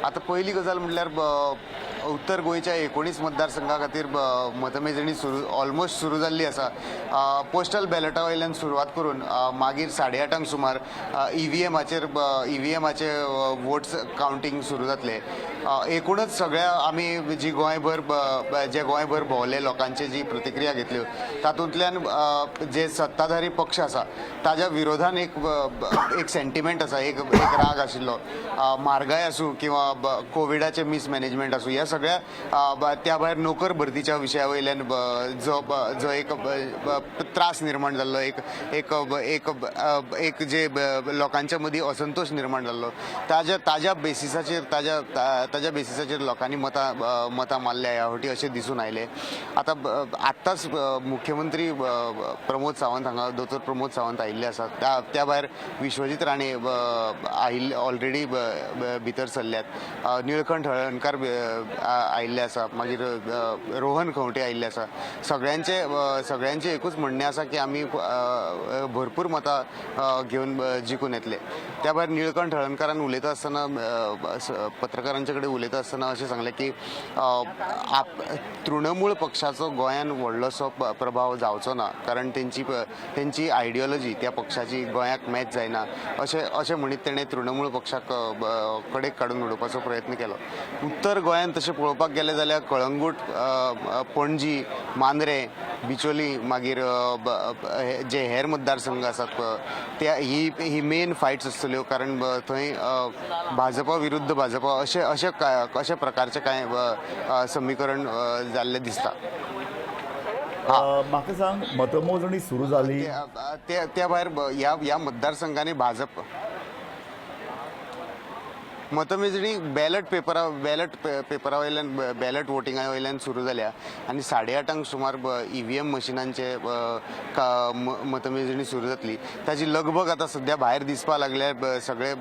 आतां पयली गजाल म्हटल्यार उत्तर गोंयच्या 19 मतदारसंघा खातीर मतमेजणी सुरू ऑलमोस्ट सुरू जाल्ली आसा. पोस्टल बॅलटा वयल्यान सुरवात करून मागीर 8:30 सुमार ईव्हीएमाचे वोट्स कावंटींग सुरू जातले. एकूणच सगळ्या आमी जी गोंयभर जे गोंयभर भोंवले, लोकांची जी प्रतिक्रिया घेतल्यो, तातूंतल्यान जे सत्ताधारी पक्ष आसा ताज्या विरोधान एक सेंटिमेंट आसा, एक एक राग आशिल्लो. म्हारगाय आसूं किंवा कोविडाचें मिसमॅनेजमेंट आसूं, ह्या सगळ्या त्या भायर नोकर भरतीच्या विशया वयल्यान जो जो एक त्रास निर्माण जाल्लो, एक एक एक एक जे लोकांच्या मदीं असंतोश निर्माण जाल्लो, ताज्या ताज्या बेसिसाचेर ताज्या ताज्या बेसिसाचेर लोकांनी मतां मारल्या ह्या फावटी अशें दिसून आयलें. आतां आत्ताच मुख्यमंत्री प्रमोद सावंत हांगा, दोतोर प्रमोद सावंत आयिल्ले आसात. त्या त्या भायर विश्वजीत राणे आयिल्ले, ऑलरेडी भितर सरल्यात. निळकंठ हळर्णकार आयिल्ले आसा. मागीर रोहन खंवटे आयिल्ले आसा. सगळ्यांचे एकूच म्हणणें आसा की आमी भरपूर मतां घेवन जिखून येतले. त्या भायर निळकंठ हळर्णकारान उलयता आसतना, पत्रकारांचे कडेन उलयता आसतना अशें सांगलें की आप तृणमूळ पक्षाचो गोंयान व्हडलोसो प्रभाव जावचो ना, कारण तेंची आयडियोलॉजी त्या पक्षाची गोंयाक मॅच जायना, अशें अशें म्हणीत तेणें तृणमूळ पक्षाक कडेक काडून उडोवपाचो प्रयत्न केलो. उत्तर गोंयांत तशें पळोवपाक गेलें जाल्यार कळंगूट, पणजी, मांद्रें, बिचोली, मागीर जे हेर मतदारसंघ आसात, त्या ही ही मेन फायट्स आसतल्यो, कारण थंय भाजपा विरुद्ध भाजपा अशें अशें अशा प्रकारचें कांय समीकरण जाल्लें दिसता. म्हाका सांग, मतमोजणी सुरू जाली. त्या त्या त्या भायर ह्या ह्या मतदारसंघांनी भाजप मतमेजणी बॅलट पेपरा वयल्यान, बॅलट वोटिंगा वयल्यान सुरू जाल्या आनी 8:30 सुमार ईव्हीएम मशिनांचे मतमेजणी सुरू जातली. ताजी लगबग आतां सद्या भायर दिसपा लागल्या. सगळे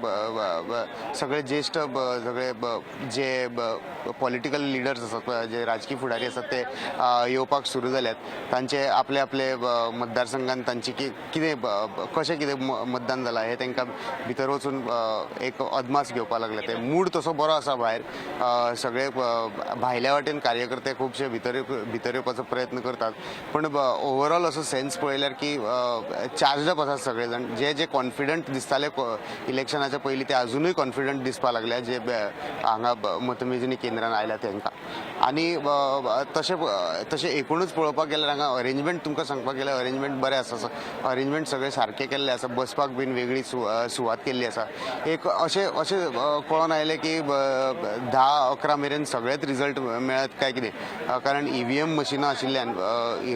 सगळे ज्येश्ठ, सगळे जे पॉलिटिकल लिडर्स आसात, जे राजकी फुडारी आसात, ते येवपाक सुरू जाल्यात. तांचे आपले आपले मतदारसंघात तांची कितें कशें कितें मतदान जालां हें तांकां भितर वचून एक अदमास घेवपाक लागले. ते मूड तसो बरो आसा भायर. सगळे भायल्या वाटेन कार्यकर्ते खुबशे भितर भितर येवपाचो प्रयत्न करतात, पूण ओवरऑल असो सेन्स पळयल्यार की चार्ज अप आसात सगळे जाण. जे जे कॉन्फिडंट दिसताले इलेक्शनाच्या पयलीं, ते अजुनूय कॉन्फिडंट दिसपाक लागल्या, जे हांगा मतमेजणी केंद्रान आयल्या तांकां. आनी तशें तशें एकूणच पळोवपाक गेल्यार हांगा अरेंजमेंट, तुमकां सांगपाक गेल्यार अरेंजमेंट बरें आसा. अरेंजमेंट सगळें सारकें केल्लें आसा. बसपाक बीन वेगळी सुवात केल्ली आसा. एक अशें अशें कळोन आयलें की 10-11 मेरेन सगळेच रिजल्ट मेळत काय कितें, कारण ईव्हीएम मशिनां आशिल्ल्यान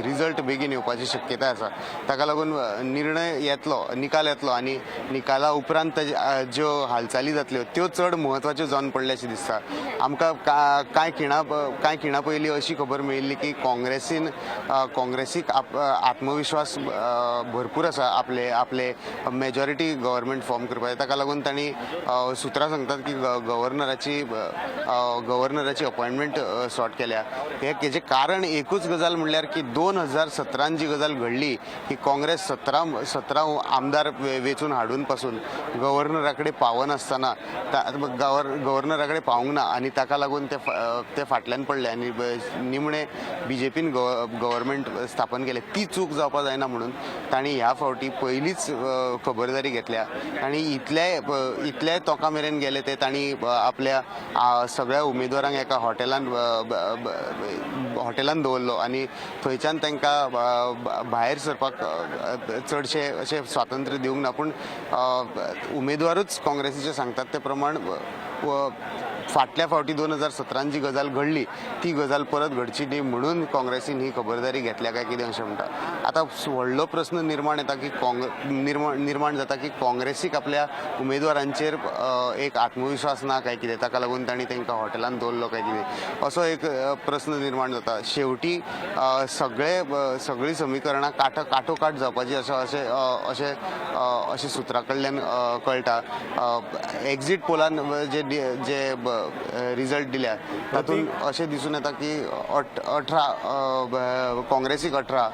रिजल्ट बेगीन येवपाची शक्यताय आसा. ताका लागून निर्णय येतलो, निकाल येतलो आनी निकाला उपरांत ज्यो हालचाली जातल्यो त्यो चड म्हत्वाच्यो जावन पडल्या अशें दिसता आमकां. कांय खिणा पयलीं अशी खबर मेळिल्ली की काँग्रेसीक आत्मविश्वास भरपूर आसा आपले आपले मेजॉरिटी गव्हर्मेंट फॉर्म करपाक. ताका लागून तांणी सुत्रां सांगतात की गव्हर्नराची अपॉयंटमेंट सॉर्ट केल्या. हे हेजें कारण एकूच गजाल म्हणल्यार की 2017न जी गजाल घडली की काँग्रेस 17 17 आमदार वेंचून हाडून पासून गव्हर्नरा कडेन पावनासतना, गव्हर्नरा कडेन पावूंक ना आनी ताका लागून ते फाटल्यान पडले आनी निमणे बीजेपीन गव्हर्मेंट स्थापन केलें. ती चूक जावपा जायना म्हणून तांणी ह्या फावटी पयलीच खबरदारी घेतल्या आनी इतल्याय इतल्याय तोंका मेरेन गेले ते. तांणी आपल्या सगळ्या उमेदवारांक एका हॉटेलान दवरलो आनी थंयच्यान तांकां भायर सरपाक चडशें अशें स्वातंत्र्य दिवंक ना. पूण उमेदवारूच काँग्रेसीचे सांगतात ते प्रमाण फाटल्या फावटी 2017न जी गजाल घडली ती गजाल परत घडची न्ही म्हणून काँग्रेसीन ही खबरदारी घेतल्या काय कितें अशें म्हणटा. आतां व्हडलो प्रस्न निर्माण येता की निर्माण निर्माण जाता की काँग्रेसीक आपल्या उमेदवारांचेर एक आत्मविश्वास ना काय कितें, ताका लागून तांणी तांकां हॉटेलान दवरलो काय कितें, असो एक प्रस्न निर्माण जाता. शेवटी सगळीं समीकरणां काठोकाठ जावपाची अशें अशें अशें अशें सुत्रां कडल्यान कळटा. एक्झीट पोलान जे जे रिजल्ट दिल्या तातूंत अशें दिसून येता की 18, काँग्रेसीक 18